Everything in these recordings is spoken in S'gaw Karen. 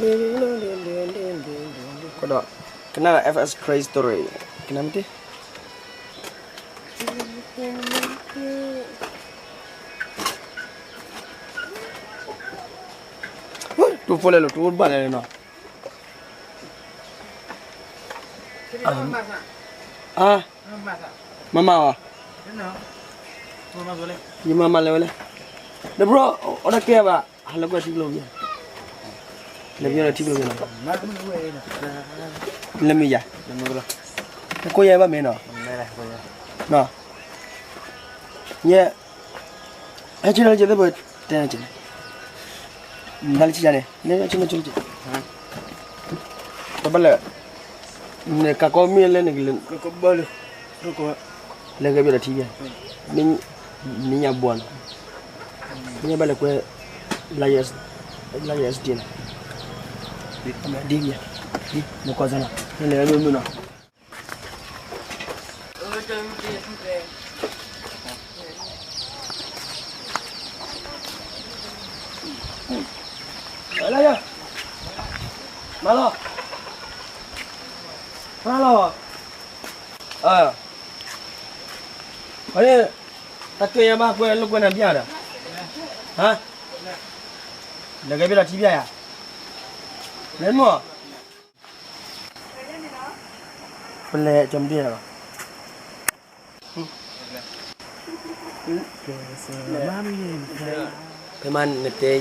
ကဒီး ကနၣ်ဒီး F S Crazy Story ကနၣ်မ့ၢ်တ့ၢ် တူဖိလဲၣ်လိာ် တူဘၣ်လဲၣ်နီၤ အါ မၤမၤအီၤ ယမၤမၤလဲၤဝဲလဲၣ် ဒီးဘျီ အီၣ်တၢ်ကဲဘၣ် ဟးလၢကွဲၢ်ထံကျိယၤ လဲၤပယီၤဒီးထံကျိယၤနီၤ လၢမ့ၢ်ယၤ ကိးယၤဘၣ်မ့ၢ်နီၤ ယဲ ဟဲဆ့ၣ်နီၤလၢကၠဲးသ့ၣ်ပှဲၤတဲန့ၣ်ကၠဲး နတၢ်လၢဆ့ၣ်ယၤန့ၣ် လဲၤဆ့ၣ်နီၤကၠဲး တဘၣ်လၢ နကးကီမ့ၢ်လၢနက လၢကဘၣ်လၢ လၢကဘၣ်ဒီးထံဘၣ် မ့ၢ်ညါဘှီနီၤ မ့ၢ်ညါဘၣ်လဲၤကွဲ လါယဲၢ် လါယဲၢ်စတ့နီၤ ဒ်မ့ၢ် ဒ် နကွၢ်စၢ်နီၤ နလဲၤမ့ၢ်မ့ၢ်နီၤ လါယဲၢ် မၤလီၤ မၤလီၤ အ အန့ၣ် တၢ်ကဲယၤဘၣ်ကွဲးလိာ်ကွဲးနၤဘၣ်ဒီး ဟါ နကဘၣ်ဒီးထံဘၣ်ယၤ လဲၤမ့ၢ် ပလဲၤကၠီမဒ့ၣ်လီၤ ဖဲမ့ၢ်နတဲ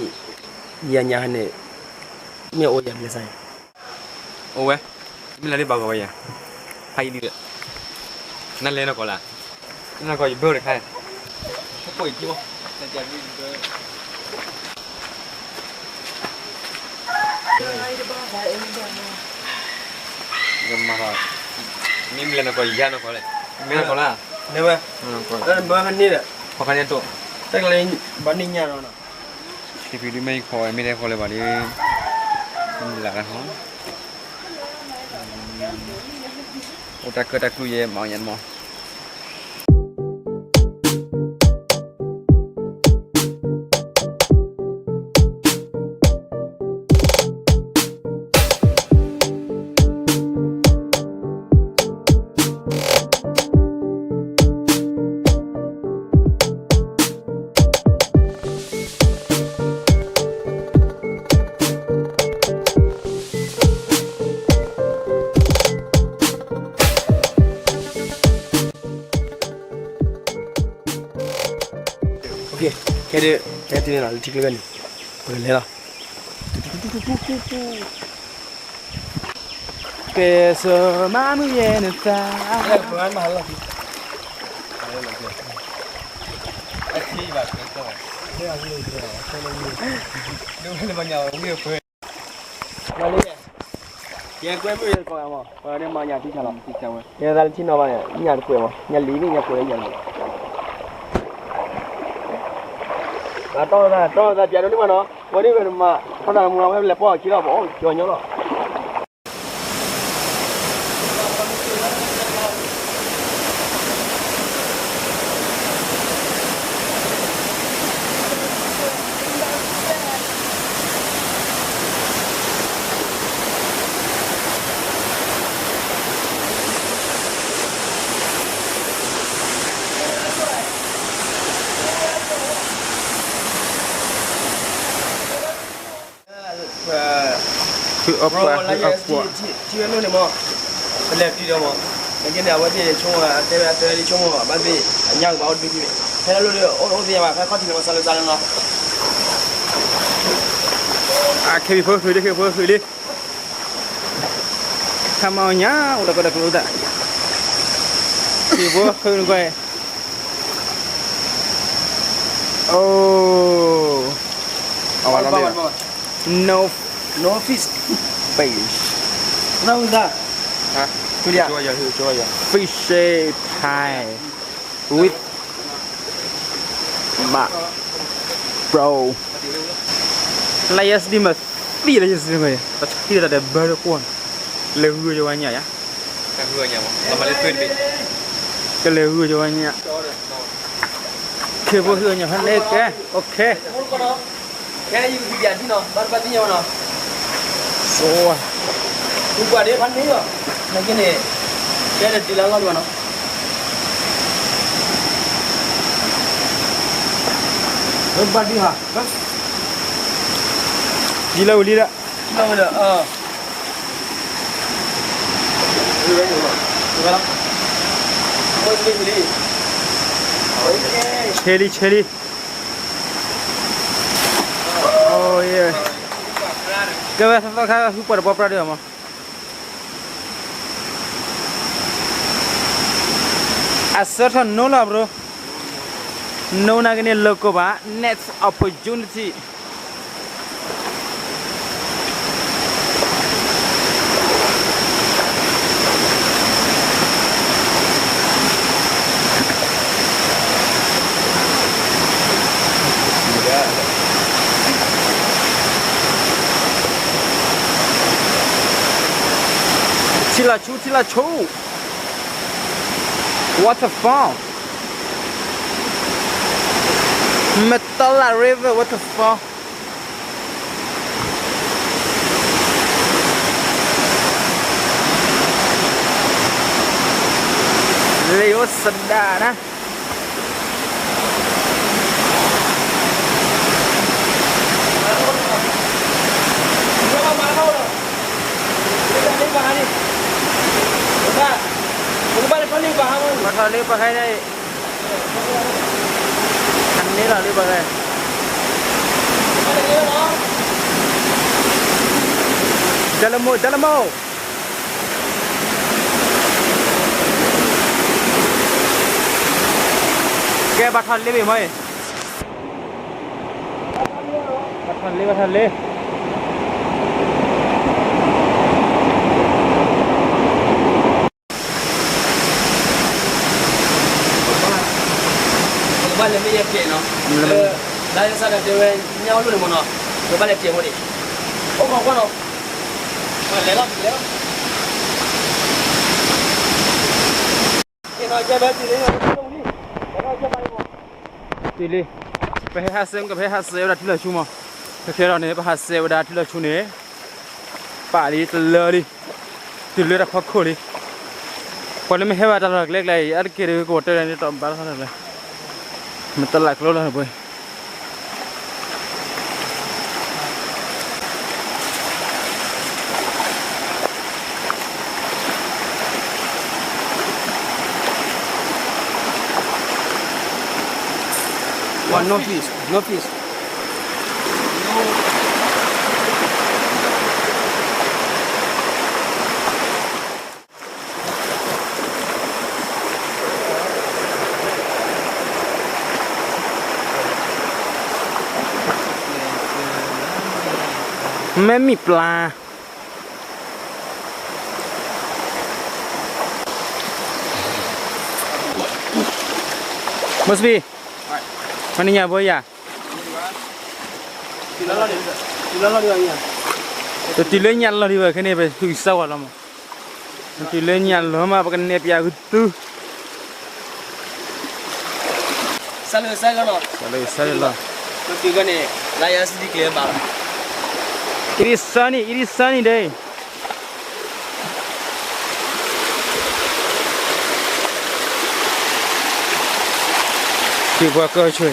ယညါဟဲန့ၣ် မ့ၢ်အိၣ်ယၤဘျဲၣ်စၢ်ယၤ အိၣ်ဝဲ မ့ၢ်လၢဒ်ဘၣ်ဂီၤဝဲယၤ ဖးယံၤဒ်ဒီး နလဲၤနီၢ်ကီၢ်လၢ နကီၢ်ယဘၢတခါ မ့ၢ်လဲၤနီၢ်ကီၢ်ယၤနီၢ်ကီၢ်လဲၣ် မ့ၢ်နီၢ်ကီၢ်လၢ လဲၤဝဲ ဘၢခါန့ၣ်ဒီး ခါန့ၣ်တိၢ် တၢ်ကလၢ ဘၣ်န့ၣ်ညါနီၤ ခံဖုဒုမ့ၢ်ခီဝဲ မ့ၢ်တဲခီလၢၤဘၣ်ဒီး မ့ၢ်လၢကဟီ အိၣ်တၢ်ကၢတၢ်ကျူယဲ မၤညါမး ခဲဒုး ဟဲတုၤန့ၣ်လီၤ လၢထံကျိဖဲန့ၣ် ပကလဲၤလီၤ ကဲစၢမၤမုာ်ယဲနသး ယဲကွဲမုာ်ယဲကိးဂၤမး ပှၤန့ၣ်မၤညၣ်ထံဆးလီၤ ယဲသးလၢထံနီၤဘၣ် ညၣ်တကွဲးမး ညၣ်လံၤမ့ၢ်ညၣ်ကွဲးညၣ်လံၤ တီၢ်သး တီၢ်သးပျးဒိၣ်န့ၣ်မးနီၤ ဝဲဒၣ်ဝဲနမၤ ထီၣ်တၢ်မူဝဲလဲၤပီၢ်အခံလီၤ ပအိၣ်ကၠီညီလီၤ ဖုအီၣ်ပှၤ ဖုအီၣ်ပှၤ ထံဝဲလိၣ်န့ၣ်မး ပလဲၤတုၤဒီးမး နက့န့ၣ် အဝဲသ့ၣ်ဆိကမိၣ် အတဲဝဲအတဲဝဲဒ်ဆိကမိၣ် ဘၣ်သ့ၣ် အညါကဘၣ်အိၣ်ဒုးသံန့ၣ် ဖဲလၢလိၣ်ဒီးအိၣ်အိၣ်သ့ၣ်ညါဘၣ် ဖဲခီၣ်ထံးန့ၣ်မး စးလၢစးလၢနီၤ အခဲအံၤဖိဃုာ်လံ ခဲအံၤဖိဃုာ်လံ ခါမၤအီၣ်ညါ အိၣ်တၢ်ကီတၢ်ကျိသး ခဲအံၤဖိဃုာ်နကွၢ် အိ အဝဲ no, no fish, fish, fish pie with my bro လါယဲစတံမး သံလါယဲစတံမး တၢ်ထံၣ်တၢ်ဒီးဘၢတကွီၢ်န့ၣ် လဲၤဂုာ်ယဝဲညၣ်ယါ ကလဲၤဂုာ်ယဝဲညၣ် ခဲဖိဟံၣ်အညၣ်ဖဲန့ၣ်ကဲ okay ခဲယုၢ်ကံၣ်ပျးထံနီၤ ဘၣ်တဘၣ်သ့ၣ်ညါဝဲနီၤ ဆိဝဲ, ဃုပှၤဒ့ဖးန့ၢ်လီၤ, နာ်က့န့ၣ်, တဲဒီးတံၤလၢလီၢ်ဒံးဘၣ်နီၤ, ဘၣ်ဒံးဟး, ဒ်လၢဝံၤလံဒီး, လီၤဝံၤဒီး, ဆဲလံ ဆဲလံ, ကဲဝဲသီခါဃုပှၤတပှၢ်ပြၢ်ဒံးဘၣ်မး. အဆၢထၢၣ်နိလီၤ bro, နိနာ်က့န့ၣ် လၢကိးဘၣ် next opportunity. ထံလီၤဆူ ထံလီၤဆူ, waterfall, Metala River waterfall. လၢယအိၣ်စဒါနၤ. ဘၣ်ထီၣ်လၢပှၤခဲအံၤ, ဟးန့ၢ်လီၤလၢပှၤခဲ, တၢ်လၢမိၢ် တၢ်လၢမိၢ်. ကဲ ဘၣ်ထီၣ်လ့ဘ့ၣ်မ့ၢ်အံၤ, ဘၣ်ထီၣ်လ့ ဘၣ်ထီၣ်လ့. ပကဘၣ်လဲၤမ့ၢ်ယဲၢ်တဲာ်နီၤ, လၢယစးဒီးတဲဝဲ ညၣ်အိၣ်လိၣ်န့ၣ်မ့ၢ်နီၤ, ပကဘၣ်လဲၤတဲာ်ဖိန့ၣ်, အိၣ်ခိးကွၢ်နီၤ, လဲၤလီၤ လဲၤလီၤ. တုၤလံ, ပဟဲဟးစဲး ကဟဲဟးစဲးဝဲဒၣ်ထံလီၤဆူမး, ခဲခဲဒီးန့ၣ် ပဟးစဲးဝဲဒၣ်ထံလီၤဆူန့ၣ်, ပာ်လံတလၢလံ, တုၤလၢတၢ်ဖီခိၣ်လံ. ပှၤလၢမ့ၢ်ဟဲဘၣ်တၢ်လီၢ်ကျဲကျဲအံၤ အါတက့ၢ်ဒီးကဝီၤတၢ်န့ၣ် တဘၣ်လီၤ, မ့ၢ်တလးကျိလီၤပှဲၤ. မ့ၢ်မံၤပျါ, must be, မနံၤညါဘိယၤ, တတုၤလၢညါလီၤဒံးဘၣ်, ခဲန့ၣ် ပသူၣ်စၢ်ဝဲလီၤမး, တတုၤလၢညါလီၤမး ပကနဲၣ်ပျးကသူ စးလၢစးလၢလီၤ, စးလၢစးလၢလီၤ, ပတုၤကန့ၣ် လါယါစံးဒ်ကျဲဘၣ်လီၤ, it is sunny, it is sunny day. ထံပှၤကီၢ်ဆၢ နီ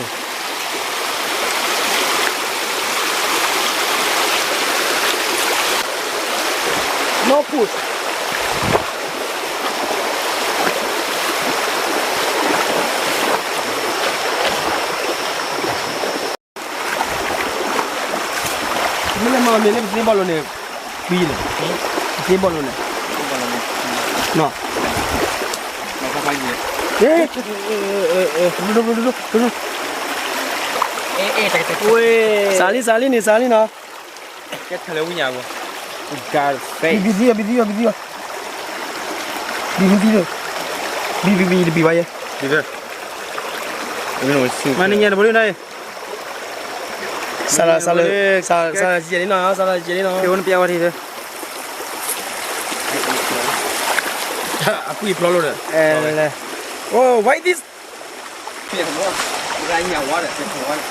ၢ်ပူၤ မ့ၢ်လၢမၤမ့ၢ်လၢပသ့ဘၣ်လိာ်န့ၣ်, ဘံလီၤ, ပသ့ဘၣ်လိာ်န့ၣ်, နီၤ, စးလံ စးလံန့ၣ် စးလံနီၤ, ကဲထီၣ်လၢဝိညာဉ်ကို, we got a face. ဘံသံအီၤ ဘံသံအီၤ ဘံသံအီၤ, ဘံသံလၢ, ဘံ ဘံ ဘံ တဘံဘၣ်ယဲ, ဘံသံ, မၤနံၤညါတဘိဒၣ်, စးလီၤ စးလီၤ စးလီၤ စးလီၤ စးလီၤ စးလီၤ ကဲဝဲနပျဲဝဲထံၣ်, အကွံာ်ဖျီလိာ်ဒီး, လဲၤ လဲၤ လဲၤ oh why this. ပျဲဝဲ, ပကညၣ်ဝါဒီး ပျဲဝဲဒီး,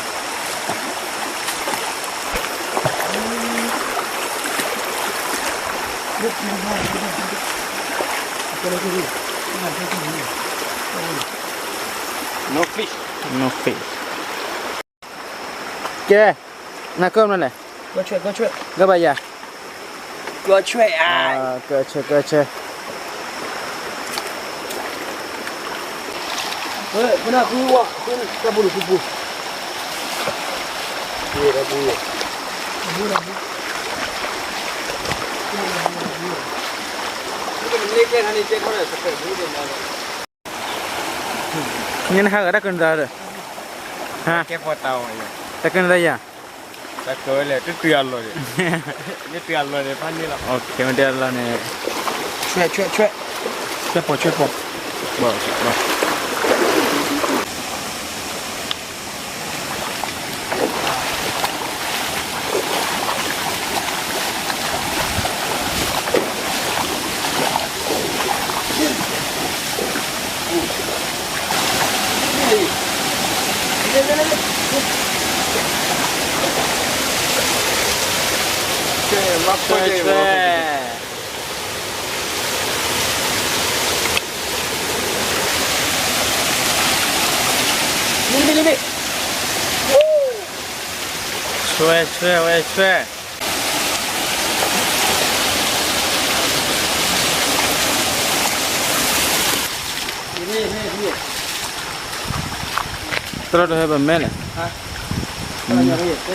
No fish. No fish. ကဲ, နကၢၢ်မနုၤလဲၣ်, ကၢၢ်ဘၣ်ယၤ, ကၢၢ်ဆွဲ, ကၢၢ်ဆွဲ, ကၢၢ်ဆွဲ. န့ၣ်နဟးဂီၤတၢ်ကၢၢ်နသးဒီး, ဟါ, တၢ်ကၢၢ်နသးယၤ, တၢ်ကၢၢ်လီၤ, မ့ၢ်တၢ်လီၤန့ၣ်, ဆွဲ, ဆွဲ, ဆွဲ, ဆွဲပိာ်, ဆွဲပိာ်, ဆွဲ, ဆွဲ. ဆွဲ, ဆွဲ, ဝဲဆွဲ. တၢ်လီၢ်တဟဲပမဲလဲၣ်, ဒိန့ၣ်သ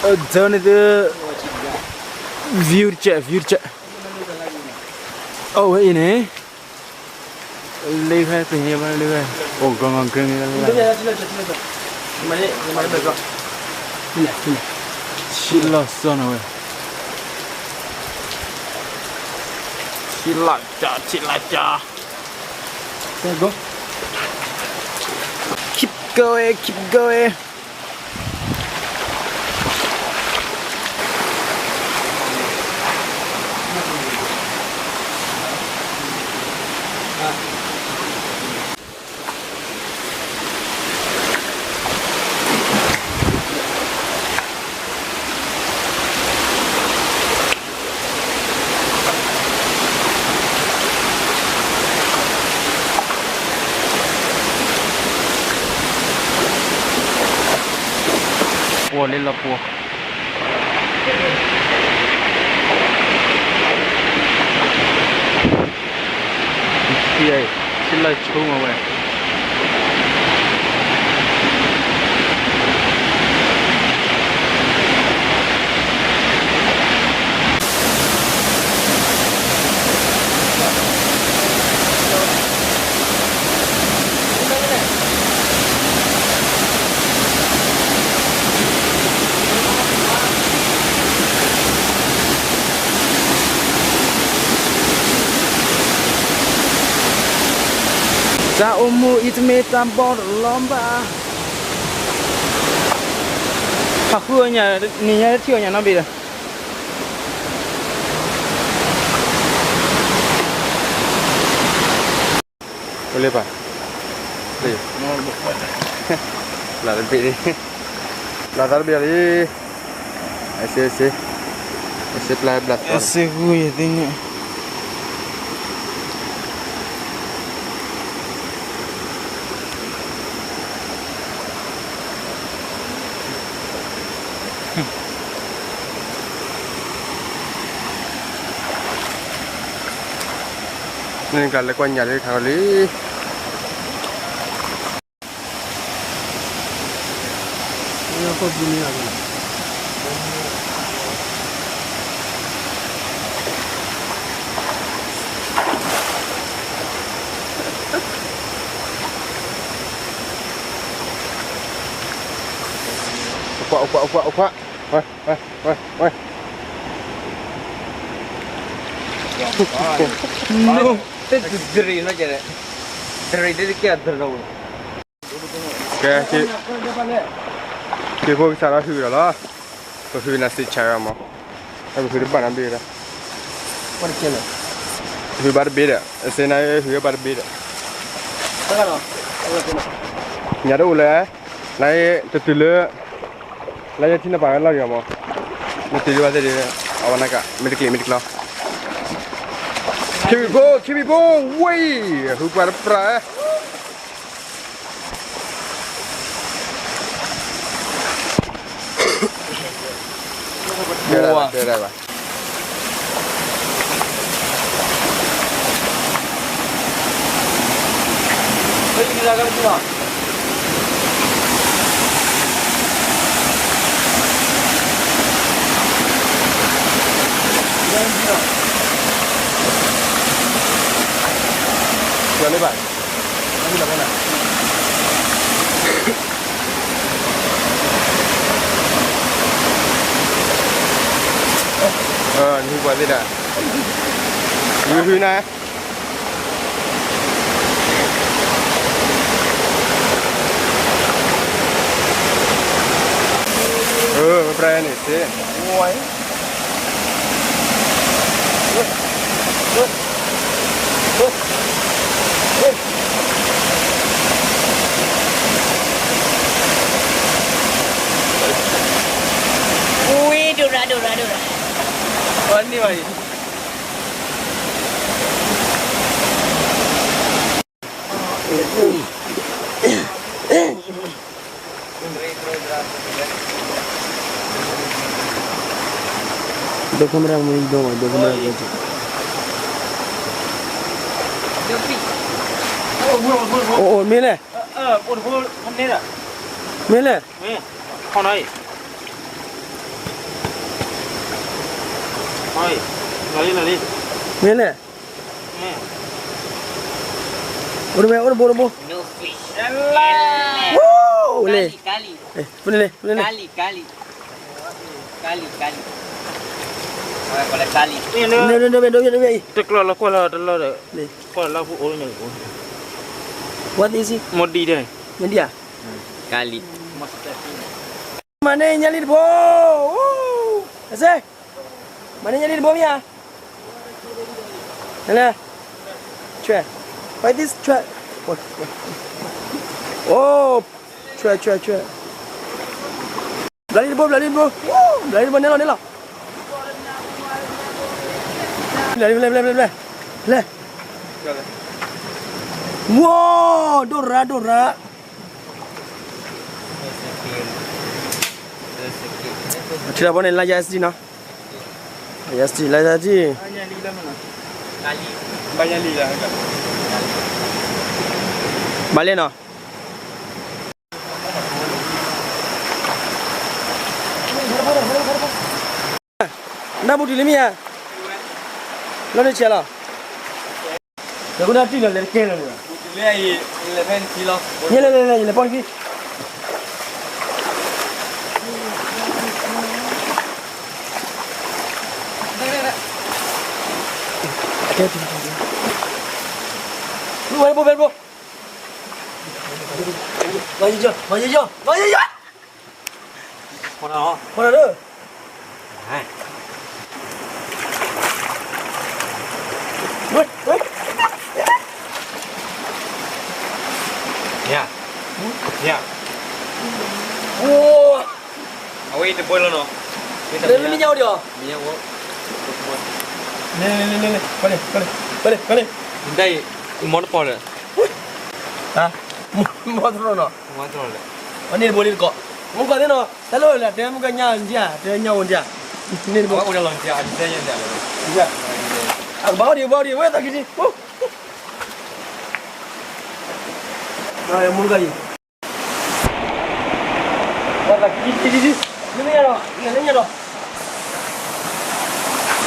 ု, ဒိန့ၣ်သု, view တကဲး, view တကဲး, အိၣ်ဝဲအံၤန့ၣ်, လ့ဖဲပဟ့ဘၣ်လ့ဖဲ, အိၣ်ဂီၤဂီၤဂ့ၤဂ့ၤလၢ, ဆံလီၤစီနီၤဝဲ, ဆံလီၤကၠီ, ဆံလီၤကၠီ. Keep going, keep going. ပှၤလၢလီၤပှီၢ်, ထံလီၤဆိမးဝဲ. တၢ်အိၣ်မူအံၤတမ့ၢ်တၢ်ဘီတလီၤဘၣ်. ဟးဃုအီၣ်ညၣ်, နံၤညါတထံၣ်အီၣ်ညၣ်နီတဘ့ၣ်ဒီး အိၣ်လၢပၢ်, ဘျးတဘ့ၣ်, ဘျးသးတဘ့ၣ်လံ, အစ့စ့, အစ့ပျၢ်ဘျးသီ, အစ့ဂုာ်ယသ့န့ၣ်. န့ၣ်ကလဲၤကွၢ်ညၣ်လၢခါလံ. အိၣ်ခွါ, အိၣ်ခွါ, အိၣ်ခွါ, အိၣ်ခွါ, ဝဲ, ဝဲ, ဝဲ, ဝဲ. တရံးနီၤ, တရံးတကဲတရံး. ကဲ, က့ၤဖိကစးထီၣ်ဟုၣ်ဒီးလီၤ, ပဟုၣ်နၤစ့းဆါရမး, ပဟုၣ်တဘၣ်နီတဘ့ၣ်ဒီး, ဟုၣ်ဘၣ်တဘ့ၣ်ဒီး, စ့နၤဟုၣ်ဘၣ်တဘ့ၣ်ဒီး, ညါတအိၣ်လၢ, နတတုၤလၢ, လၢယထံၣ်နပာ်ဝဲလီၢ်ဒံးမး, နတုၤလၢဘၣ်သ့ၣ်ဒီး, အဝဲနက, မ့ၢ်တကျ့ၤမ့ၢ်တကျီ, ခံဘံၣ်ဖိ, ခံဘံၣ်ဖိ, ဝံၤ, ဟုၣ်ပှၤတပြး တဲဒၣ်ဘၣ်, တဲဒၣ်ဘၣ်. နဟုၣ်ပှၤသ့ၣ်ဒၣ်, နဟုၣ်နၤ, ပြၢန့ၣ်သ့, ဝံၤ ဒိၣ်ရၣ် ဒိၣ်ရၣ် ဒိၣ်ရၣ်, အန့ၣ်ဘၣ်အံၤ ဒိး camera မ့ၢ်ဒိး ဒိး camera ကဲ, အိၣ် အိၣ် မ့ၢ်လဲၣ်, မ့ၢ်လဲၣ်, မ့ၢ်လဲၣ်, အိၣ်တဝဲ အိၣ်တဘိတဘိ, အိၣ်လဲၣ်, ဖိန့ၣ်လဲၣ်, ဖိန့ၣ်လဲၣ်, တကျီၢ်လီၤကွၢ်လီၤတလီၢ်ဒီး, ကွၢ်လီၤဖိအိၣ်လီၤ, what is it, မ့ၢ်ဒံးဧါ, မၤန့ၢ်ညါလံတဘိ, အစဲ, မၤန့ၢ်ညါလံတဘိမ့ၢ်ဧါ, လဲၤ, what is it, အိၣ်, ဘျးလံတဘိ ဘျးလံတဘိ, ဘျးလံတဘိ နဲလီၤ နဲလီၤ, ဘျးလံ ဘျးလံ ဘျးလံ, လဲၤ, ဝိ, ဒိၣ်ရၣ် ဒိၣ်ရၣ်, ထံၣ်တၢ်ဘီန့ၣ် လါယဲၢ်စတံနီၤ, ယဲၢ်စတံ လါယဲၢ်စတံ, ဘၣ်လဲၣ်နီၤ, နၢ်ပူၤတုၤလံမ့ၢ်ဧါ, လီၤန့ၣ်ဆဲးလီၤ, လဲၤကနၣ်တံၢ်လီၤ လဲၤတကဲလီၤန့ၣ်, လဲၤလဲၤလဲၤ ယလဲၤပီၢ်တ ဝဲဘိ ဝဲဘိ, မၤယံာ်ယီၤ မၤယံာ်ယီၤ မၤယံာ်ယီၤ, ခိၣ်နၢ်လီၤ ခိၣ်နၢ်လီၤ, ဝဲ ဝဲ အိၣ် အဝဲအံၤတဘိလီၤနီၤ, လၢမ့ၢ်ညါအိၣ်ဒံးအီၤ, မ့ၢ်ညါအိၣ်, လၢ လၢ လၢ လၢ ကွၢ်လံ ကွၢ်လံ ကွၢ်လံ ကွၢ်လံ, နတၢ်အံၤ မီတပီၢ်လၢာ်, ဟါ, မီတရီနီၤ, မီတရီလၢာ်, အန့ၣ်တဘိလံတကိး, မူကီၢ်သ့ၣ်နီၤ, တၢ်လၢလၢတဲမူကညါအီၤဒံးဧါ, တဲညါအိၣ်ဒံးဧါ, န့ၣ်တဘိ, အကဘၣ်အိၣ်ဒံး အကဘၣ်အိၣ်ဒံး ဝဲသးကံၢ်ဒံး, မူကီၢ်အံၤ ဝဲသးကံၢ်ဒံးဒံး, မ့ၢ်ညါဒီး မ့ၢ်ညါဒီး,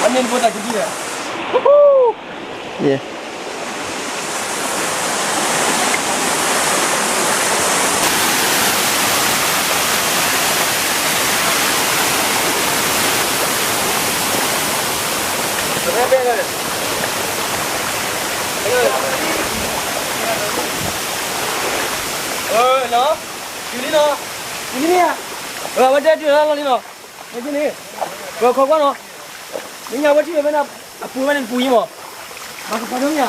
အန့ၣ်တဘိသးကံၢ်ဒံးဧါ, ယဲ, အၢ နီၤ လံနီၤ, လံနီၤ, အဝဲတဲတုၤလၢလီၢ်လံနီၤ, မ့ၢ်န့ၣ်, ပခိးကွၢ်နီၤ, မ့ၢ်ညါဝဲထံၣ်ဝဲဖဲန့ၣ်, အပူၤဝဲန့ၣ်တပူၤယံမး, ဘၣ်ကပၤဒိၣ်မ့ၢ်ဧါ,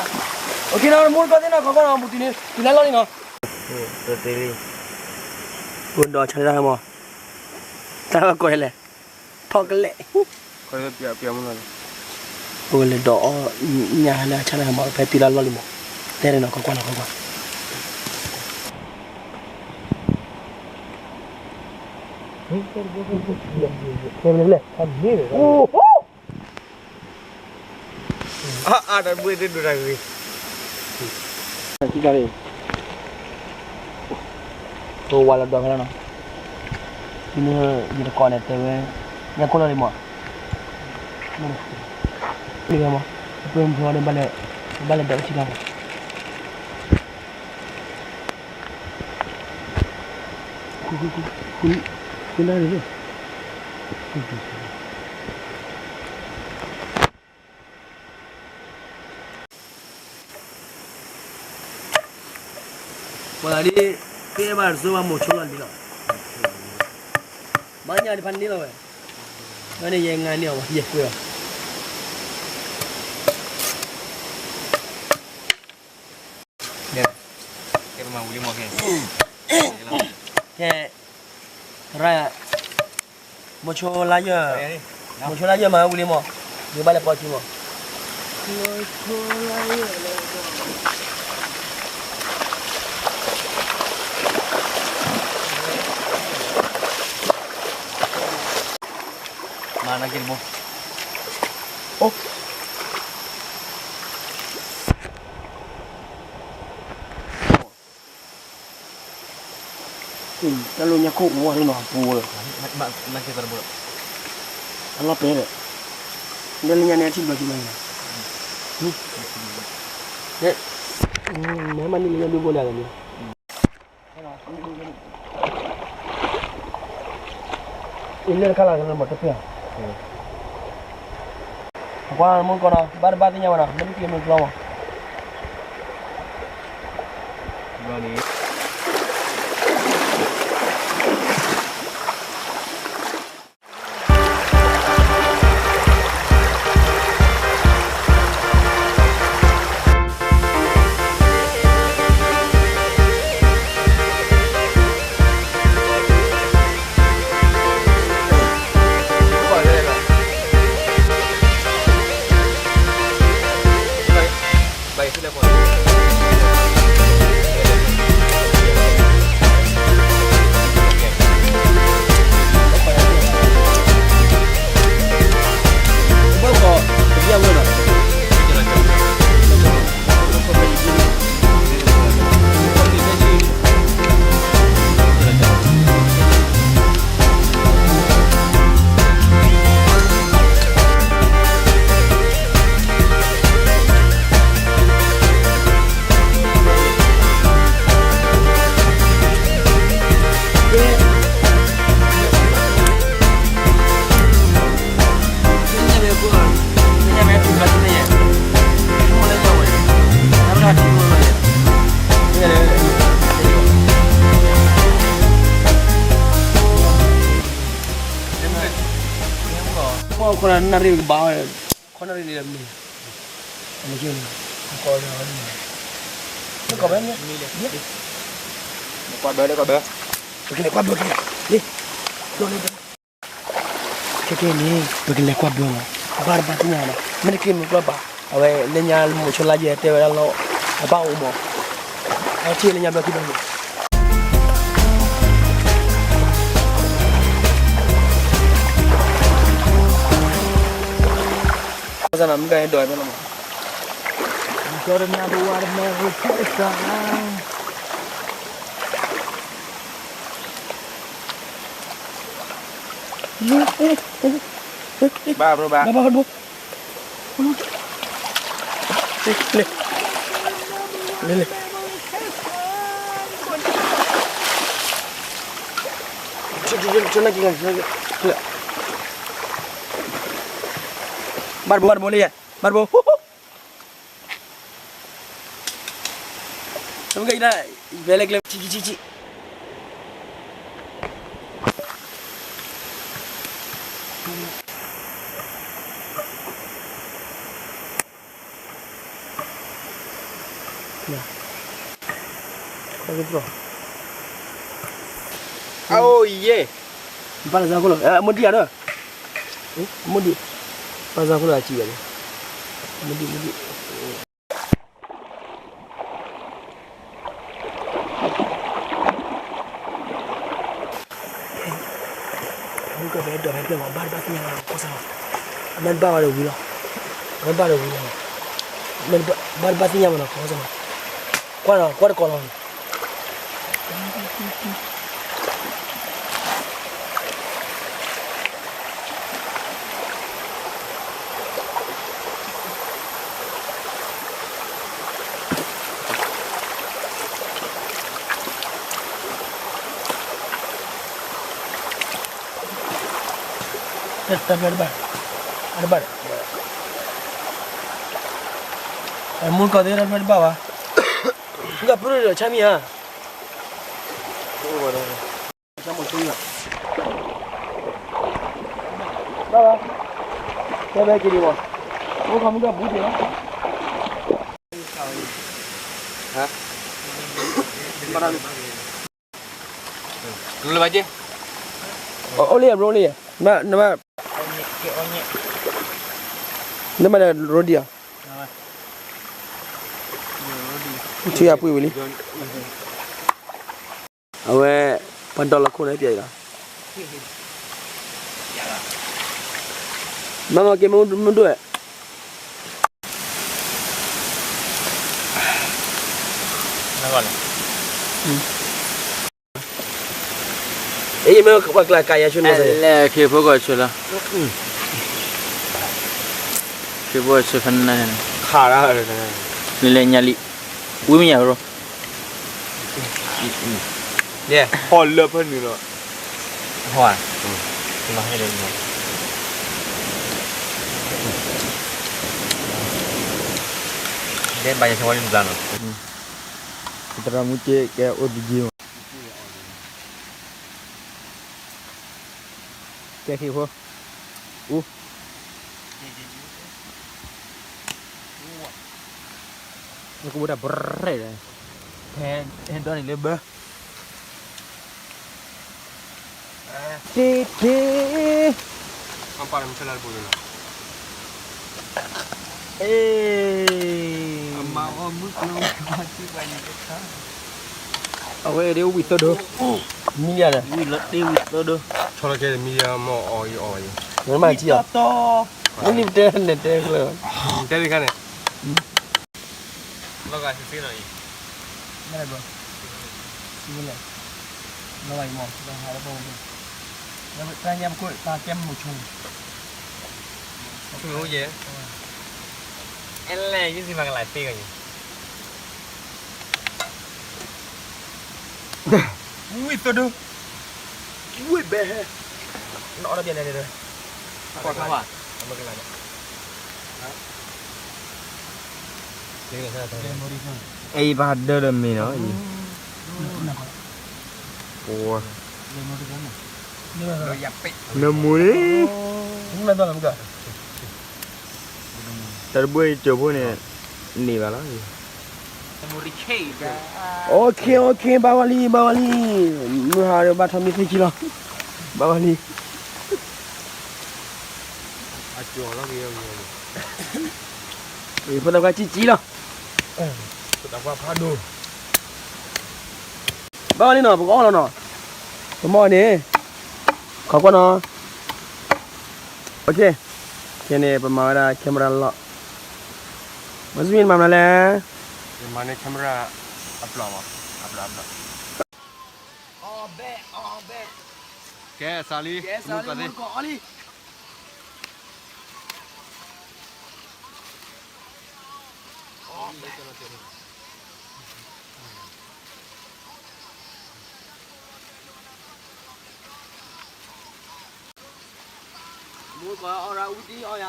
အိၣ်ခ့နီၤ မူတကီၢ်သ့ၣ်နီၤ ခိးကွၢ်နီၤ ပူၤတုၤန့ၣ် တုၤလၢလီၢ်လံနီၤ, အိၣ်ဒီးဆါတၢ်မး, တၢ်ကီလဲၣ်, ထီၣ်ကလဲၣ် အိၣ်ဝဲလၢဒီးအီၣ်ညၣ်ဟဲလၢအဆၣ်တၢ်မး ဖဲတုၤလၢလီၢ်လံမး, တဲရနီၤ ခိးကွၢ်နီၤ ခိးကွၢ်, တဲလဲၣ်, အါတဘှ့ၣ်သ့ၣ်ဒိၣ်တၢ်ဂ့ၤ, ဝါလီၤဒီးဖဲလီၤနီၤ, ယတကိးန့ၣ်တဲဝဲ, ညၣ်ကိၢ်လီၤလံမး, မ့ၢ်မး, အပၢ်မုၢ်ဖျိန့ၣ် ဘၣ်လဲၤဒီးထံၣ်တၢ်မး ပှၤလၢဒ် သ့ၣ်ဘၣ်တစိဘၣ်မိၤဆိလီၤလံလီၤ, ဘၣ်ညါတဖၣ်န့ၣ်လီၤဝဲ, ဘၣ်န့ၣ်ယဲငါန့ၢ်အီၤ ယဲကွဲအီၤ, ကဲ, သရၣ်, မိၤဆိလါယဲၢ်, မိၤဆိလါယဲၢ်မၤဝံၤလံမး, ယဘၣ်လဲၤပိာ်ထံမး မၤနက့တဘိ, အိၣ်, တၢ်လီၢ်ညါခိၣ်အိၣ်ဝဲနီၤ ပူၤလီၤ, အလီၢ်ပဲဒီး, ဒီးလၢညါန့ၣ် အထံၣ်ဘျီက့ၤလီၤ, မ့ၢ်မၤန့ၢ်လၢညါဒုးဘိလၢအဂၤန့ၣ် အံၤလၢတခါလၢ်ကလၢမၤတပျၢ်, အကွၢ်မုၢ်ကီၢ်နီၤ ဘၣ်တဘၣ်သ့ၣ်ညါဝဲနီၤ မ့ၢ်တက့ၤမ့ၢ်ကျီမး, ဘျီန့ၣ်ခိၣ်နၣ်ရံၣ်ကဘၣ်ဝဲ, ခိၣ်နၣ်ရံၣ်လံမ့ၢ်, မ့ၢ်ကီၢ်ဘၢ, ကွၢ်ဘၢ, ကွၢ်ဘၢ, ပကလဲၤကွၢ်ဘၢက့ၤ, လံ, ခဲကဲန့ၣ် ပကလဲၤကွၢ်ဘၢမး, ဘၣ်တဘၣ်သ့ၣ်ညါနီၤ မ့ၢ်တက့ၤမ့ၢ်ကျီဘၣ်, အဝဲလၢညါမိၤဆိလါယဲၢ်တဲဝဲဒၣ်လီၤ, အထံၣ်လၢညါဘျီခံဘျီန့ၣ် ဘၣ်ဆၣ်နီၤ မ့ၢ်ကဟဲဒိးဖဲလီၤမး, ကီတနၢ်တဝါတမဲရူထံတစၢ်, ဘၣ်ဘၣ်ဘၣ်, လံ, လံ, လံ, ဘၣ်တဘိ ဘၣ်တဘိလံ, ဘၣ်တဘိ, နမ့ၢ်ကဲဒၣ်, ဝဲလဲၤကျဲ, ဆံးဆံးဆံးဆံး, အိၣ်ယဲၢ်, ပၢ်လၢဇာခိၣ်လီၤ, မူဒံးဧါဒီး, မူဒံး, ပၢ်လၢဇာခိၣ်လီၤ အစံးယၤန့ၣ်, မူဒံး မူဒံး. မုၢ်ကီၢ်ဖဲဒိးဖဲဖျၢၣ်မး ဘၣ်တဘၣ်သ့ၣ်ညါဘၣ်နီၤ ကီၢ်စဲၣ်လီၤ, အမ့ၢ်တဘၣ်ဝဲဒီးဝံၤလီၤ, အမ့ၢ်တဘၣ်ဝဲဒီးဝံၤလီၤ, ဘၣ်တဘၣ်သ့ၣ်ညါဘၣ်နီၤ ကီၢ်စဲၣ်လီၤ, ကွၢ်နီၤ ကွၢ်တကိးလီၤ. တၢ်တဘၣ်, တၢ်တဘၣ်, အမူကီၢ်သ့ၣ်တၢ်တဘၣ်ဘၣ်, မုၢ်ကီၢ်ပရူၢ်ဒီးဆါမံၤဧါ, ဘၣ်ဘၣ်, တဲဘဲက့ၤဒံးဘၣ်, အိၣ်ခီမုၢ်ကီၢ်ဘူးက့ၤလီၤ, ဘၣ် အိၣ်လံယဘျိလံယ, နမၤဒီးရိဒံဧါ, ထံအပှ့ၤဝံၤလံ, အဝဲ, ပှၤဒီးလီၤခိၣ်န့ၣ်ပျဲအံၤလီၤ, မၤမၤက့ၤမုၢ်ဒိၣ်ဝဲ အ့ မ့ၢ်ပှၤကျါကယၤဆိန့ၣ်, လဲၤခ့ဖိကီၢ်ဆိလီၤ, ခ့ဖိကီၢ်ဆိဖဲန့ၣ်, ခါ, နလဲၤညါလံ, ဝံမ့ၢ်ညါရိ, ဟီၣ်လၢဖဲနုာ်လီၤ, ဟီၣ်, ဒဲဘၣ်ယၤဆၢဝဲလံတဘျီနီၤ, သရၣ်မူက့ကဲအိၣ်တယံၤမး, ကဲခ့ဖိ, အူ, ကဘၣ်တၢ်ဘြဲၣ်, ဟဲဒိးန့ၣ်လၢဘၢ တ့တ့, အပၢ်လၢမုၢ်ဆၢလၢတပူၤန့ၣ်လီၤ, အ့, အမၤအီၣ်မုၢ်ကျိၤဝဲၤကွာ်ထံပှၤန့ၣ်တခါ, အဝဲဒၣ်ဝံၤသၢဒိ, မံလံဧါ, ဝံၤလီၤတ့ဝံၤသၢဒိ, ဆီလီၤကဲမံလံဧါ, မ့ၢ်အီၣ်အံၤအီၣ်အံၤ, မ့ၢ်မၤထံအီၤ, မ့ၢ်လံပတဲန့ၣ်တဲကျၢၤ, တဲလံခါန့ၣ် လီၤဂာ်စ့ၢ်ကီးနီၤအံၤ, လီၤဂာ်အံၤမ့ၢ်, တၢ်ညါပခိၣ်တၢ်ကဲမုာ်ဆိ, ဆိယဲ, အဲလဲၣ်ယုၢ်စံးမၤကလၤသ့ဂီၢ်အံၤ, ဝံၤသဒိ, ဝံၤဘဲဟဲ, နအီၣ်တဘျီန့ၣ်, ကွၢ်ခါ, အမၤကလၤန့ၣ် အဲ ယပၢ်ဒၢဒီးမ့ၤနီၤ, ပှၤ, နမူန့ၣ်, တၢ်တဘိယကၠိဖိန့ၣ်, န့ၢ်ဘၣ်လီၤ, OK OK ဘၣ်ဝဲလံ ဘၣ်ဝဲလံ, မုၢ်ဟါဒီးဘၣ်ထီၣ်မံသ့ၣ်ခံလီၤ, ဘၣ်ဝဲလံ, ဖိသၣ်ခွါကၠံၣ်ကၠံၣ်လီၤ, ဖိသၣ်ခွါဖးဒိၣ် ဘၣ်ဝဲလံနီၤ, ပကအီၣ်လီၤနီၤ, ပမီၢ်န့ၣ်, ခိးကွၢ်နီၤ, OK, ခဲန့ၣ် ပမၤဝဲဒၣ် camera လီၤ, မၤစူၢ်မံမၤမနုၤလဲၣ်, ယမၤန့ၢ် camera အပျီၢ်ဘၣ်, အပျီၢ်အပျီၢ်, ကဲစးလံ, မုၢ်ကီၢ်သ့ၣ် မုၢ်ကီၢ်အီၣ်ရၣ်ဝံတံၢ်အီၣ်ယၤ, အီၣ်မုၢ်ကီၢ်သ့ၣ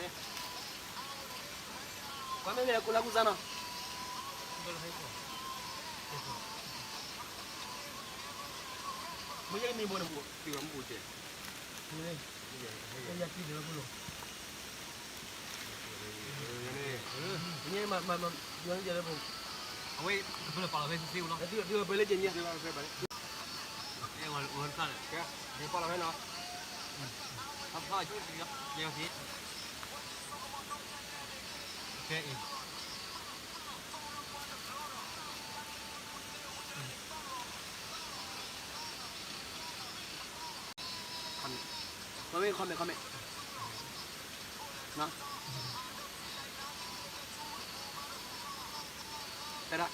်, ကွၢ်မ့ၢ်မ့ၢ်လၢကူလၢကူစါနီၤ, မ့ၢ်ယကမံၤဘိန့ၣ်, မ့ၢ် ယကံၣ်ဒီးဖိလိၤ, ညမၤမၤမၤ ယွၤန့ၣ်ယလဲၣ်ဖိ, အဝဲ ပလၢပာ်လီၤဖဲသ့သ့ဝဲလီၤ, ဒုးဒုးဖဲလဲၣ်ကဲညါ, အဲ ဝဲတခါန့ၣ်, ယပာ်လီၤဖဲနီၤ, အဖျါအကၠိ, ယက့, ကဲအံၤ comment comment comment, တဲဒၣ်,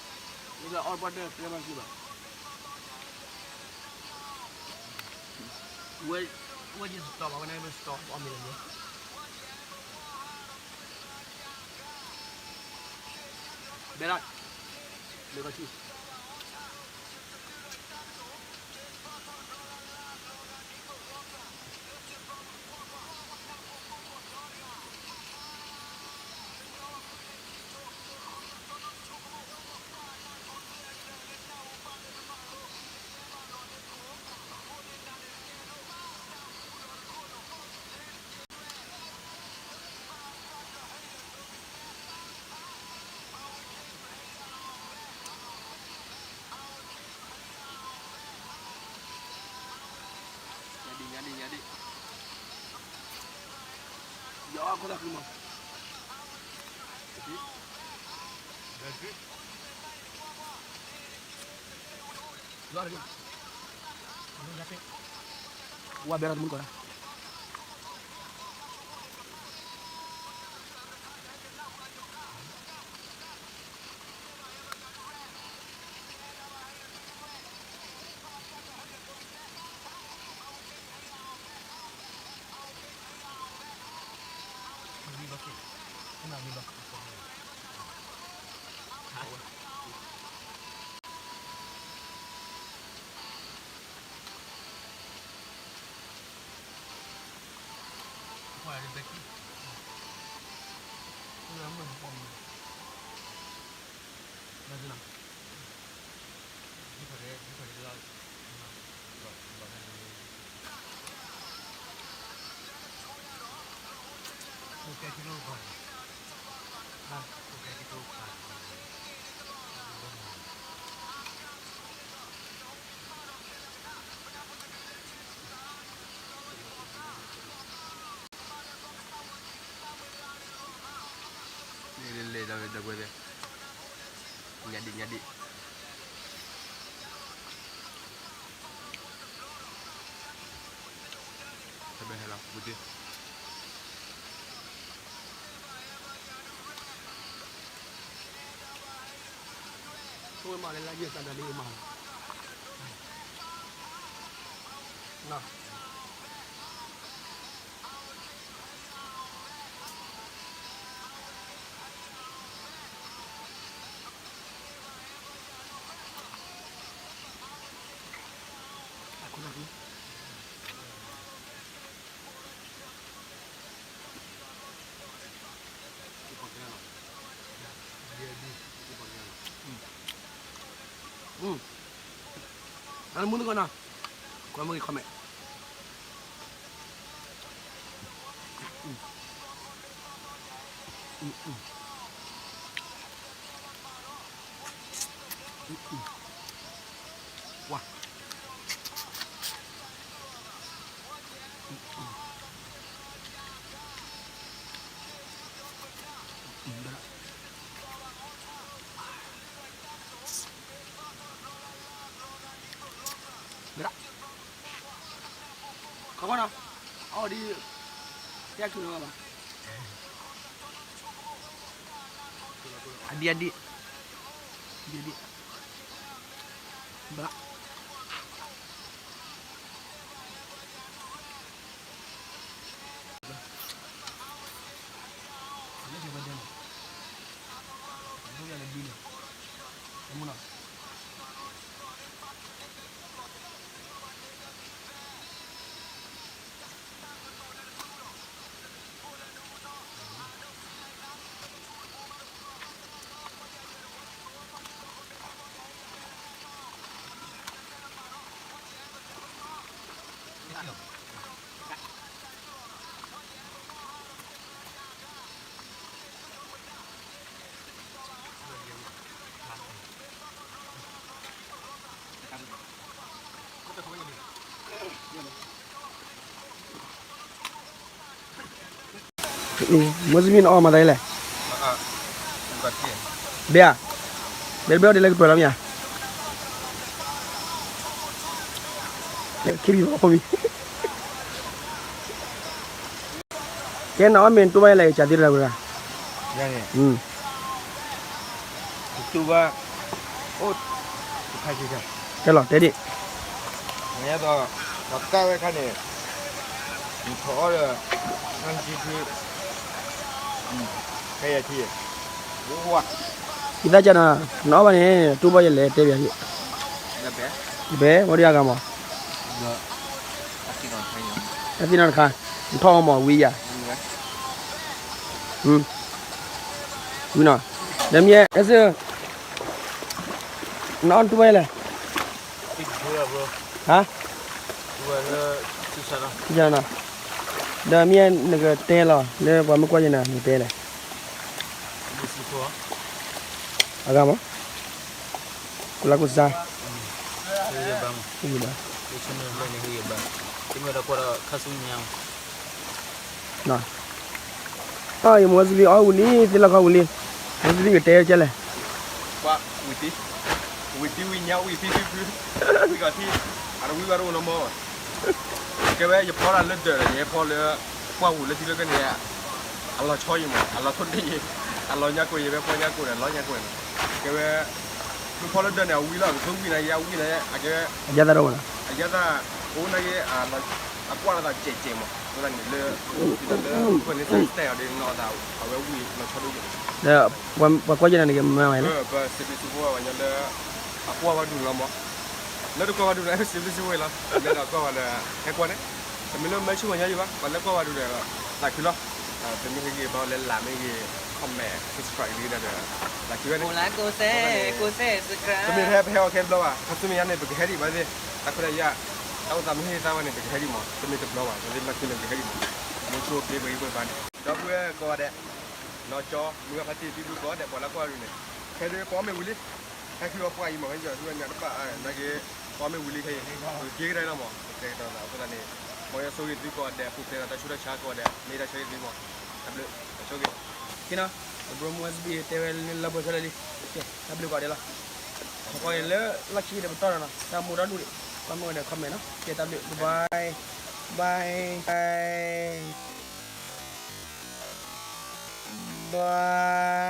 နက all border တဲဘၣ်က့ၤဘၣ်, ဝဲ ဝဲယ stop ဘၣ် ဝဲန့ၣ် stop အီၣ်မ့ၤလၢမ့ၢ် ဘဲဒၣ်, လၢကဆူၣ် ညါဒံၣ် ညါဒံၣ် ညါဒံၣ်, ယအီၣ်ခိၣ်သၣ်ဃံမး, ဝဲဘဲလီၤတမုၢ်ကီၢ်, လဲၤလဲၤဒီးဝဲဒီပုၢ်ဝဲၢ်, ညါဒံၣ် ညါဒံၣ်, ဟဲဘဲဟဲလီၤ ဘူးတ့ၢ် မၤလၢလၢယသးဒီးလံမး, အခိၣ်သၣ်ဃံ, အမုၢ်နကီၢ်နီၤ, ကွၢ်မုၢ်ဂ့ၤ comment. ဝါ, ခီခီနီၤ, အီၣ်ဒ်, တဲဆူၣ်လီၤဘၣ်, အဒံၣ်အဒံၣ်, အဒံၣ်အဒံၣ်, ဘၣ် လၢကဲဘၣ်ဒဲးန့ၣ်, ဒိၣ်ယၤလၢဒ်န့ၣ်, တမူနီၤ, အ မ့ၢ်စမံနအီၣ်မၤသးလဲၣ်, ဘဲဧါ, ဘဲတဘဲအီၣ်ဒ်လဲၣ်ကပၢၤလီၤမ့ၢ်ဧါ, ခံဘံၣ်ဘီခိၣ်ဘံၣ်, ကဲနအီၣ်မ့ၢ်တူၢ်ဘၣ်ယဲလဲၣ် ကစၢ်သ့တဂၤ, တူၢ်ဘၣ်, ကဲလီၤတဲဒ် ပှၤတၢ်ဝဲခါန့ၣ်, နထီၣ်အီၣ်ဒီး, နထံထံ, ဖဲယထံ, ဝါ, ယသးကၢ်နီၤ, နအီၣ်ဘၣ်န့ၣ် တူၢ်ဘၣ်ယဲလဲၣ်တဲဘၣ်ယဲ, ယဘဲ ဝဲဒၣ်အဂၤမး, တၢ်သ့ၣ်နီၣ်တခါ, နထီၣ်အီၣ်မးဝံၤယၤ, ဝံၤနီၤ, ဒီးမ့ၢ်, နအီၣ်တူၢ်ဘၣ်ယဲလဲၣ်, ဟါ, ဒီးမ့ၢ်နကတဲလီၤ လၢပှၤမ့ၢ်ကွၢ်ယဲနၤ နကတဲလဲၣ်, အဂၤမး, ကိးလၢကိးစါ, ဘၣ်, ယမ့ၢ်ဒီးကွၢ်ဒီးခါဆူညါ, ယမ့ၢ်စဘံအီၣ်ဝံၤလံ သ့ၣ်လီၢ်ခီဝံၤလံ, မ့ၢ်စဘံကတဲကဲလဲၣ်, ဝံၤတံၤ, ဝံၤတံၤဝံၤညါဝံၤဖံဖံဖု, ဝံၤကီၢ်ထံ, အတဝံၤဘၣ်တအိၣ်နီမး, ကဲဝဲယဖီတၢ်လၢဒၢးဒီး ယဟဲဖီလၢ, ကွၢ်ဝံၤလၢထံလၢကန့ၣ်, အလီၤဆီယံၤမး အလီၤထိၣ်ဒ့ယံၤ, အလီၤညါကိၢ်ယံၤ ဖဲဖီညါကိၢ်ဒီး လီၤညါကိၢ်န့ၣ်, ကဲဝဲ, မ့ၢ်ဖီလၢဒၢးန့ၣ် အဝံၤလီၤ ကသိဝံၤန့ၣ် ယဲအဝံၤန့ၣ် အကဲဝဲ, အယဲသးတအိၣ်နီၤ, အယဲသး, အိၣ်နာ်က့, အကွၢ်လီၤသးစဲးစဲးမး အဃိသတးန့ၣ်လၢ, ဒ်သိးလၢ, ပှၤန့ၣ် စဲးစဲးအီၤဒ်န့ၣ်လီၤသး, အဝဲဝံၤလီၤဆီဒိၣ်ယံၤ, ဒီး, ပှၤကွၢ်ယဲနၤန့ၣ် ကမၤဝဲလဲၣ်, ပစံးဘျုးစံးဖှိၣ်ပှၤကညီလၢ, အကွၢ်ဝဲဒူၣ်လီၤမး, လၢတကွၢ်ဝဲဒူၣ်န့ၣ် စံးဘျုးစံးဖှိၣ်လီၤ, မ့ၢ်ဒီးကွၢ်ဝဲဒီး ဟဲကွၢ်န့ၣ်, တမ့ၢ်လၢမၢဆူၣ်မညီယံၤဘၣ် ပှၤလၢကွၢ်ဝဲဒူၣ်ဒီး, သးခုလီၤ, ပမ့ၢ်ဟ့ၣ်ဂံၢ်ဘါလၢ like မ့ၢ်ဂ့ၤ, comment, subscribe ဂ့ၤဒီး, သးခုဝဲန့ၣ်, တမ့ၢ်ဖဲပဟဲအီၤခဲတဘျီဘၣ် ခါဆူမဲာ်ညါန့ၣ် ပကဟဲဒံးဘၣ်သ့ၣ်, တၢ်ခွဲးတၢ်ယာ်, တၢ်အိၣ်သးမ့ၢ်ဟ့ၣ်သးဝဲန့ၣ် ပကဟဲဒံးမး တမ့ၢ်တဘျီဘၣ် ပသ့ၣ်မၤသံန့ၣ် ပကဟဲဒံးမး, မ့ၢ်ဆိက့ပဂံၢ်ပဘါန့ၣ် ဒီပုၢ်ဝဲၢ်ကိးဂၤဒဲး, နီၢ်ကၠီ, မုၢ်ဂၤဖါတံၢ် ဖံဖုကိးဂၤဒဲး ပှၤလၢကွၢ်ဝဲဒူၣ်န့ၣ်, ခဲဒုးပအီၣ်မ့ၢ်ဝံၤလံ, ဟဲခံအီၤပှၢ်အံၤမး ဟဲယီၤဆူညါတဘၣ်, နာ်က့, ပအီၣ်မ့ၢ်ဝံၤလံခဲအံၤ, ပကက့ၤကဒါလီၤမး ပတဲကတီၤသးအဃိသတးန့ၣ်, မ်ယွၤဆိၣ်ဂ့ၤသုကိးဂၤဒဲး ပူၤဖျဲးဒီးတၢ်ဆူးတၢ်ဆါကိးဂၤဒဲး မ့ၢ်တၢ်ဆၢဂ့ၤသုမး, တၢ်ဘျုး, တၢ်ဆိၣ်ဂ့ၤ, ကဲနီၤ, တဘျီမုၢ်ဝဲစဘံတဲဝဲလၢလၢပှဲၤခဲလၢာ်လံ, ကဲ တၢ်ဘျုးကိးဂၤဒဲးလီၤ, ခီခီန့ၣ်လၢလီၢ်ခံဒီးပတီၢ်ဒီးနီၤ တၢ်မူတၢ်ဒူၣ်ဒံး, ကွၢ်မ့ၢ်ဝဲဒီး comment နီၤ ကဲတၢ်ဘျုး bye bye, bye bye, bye.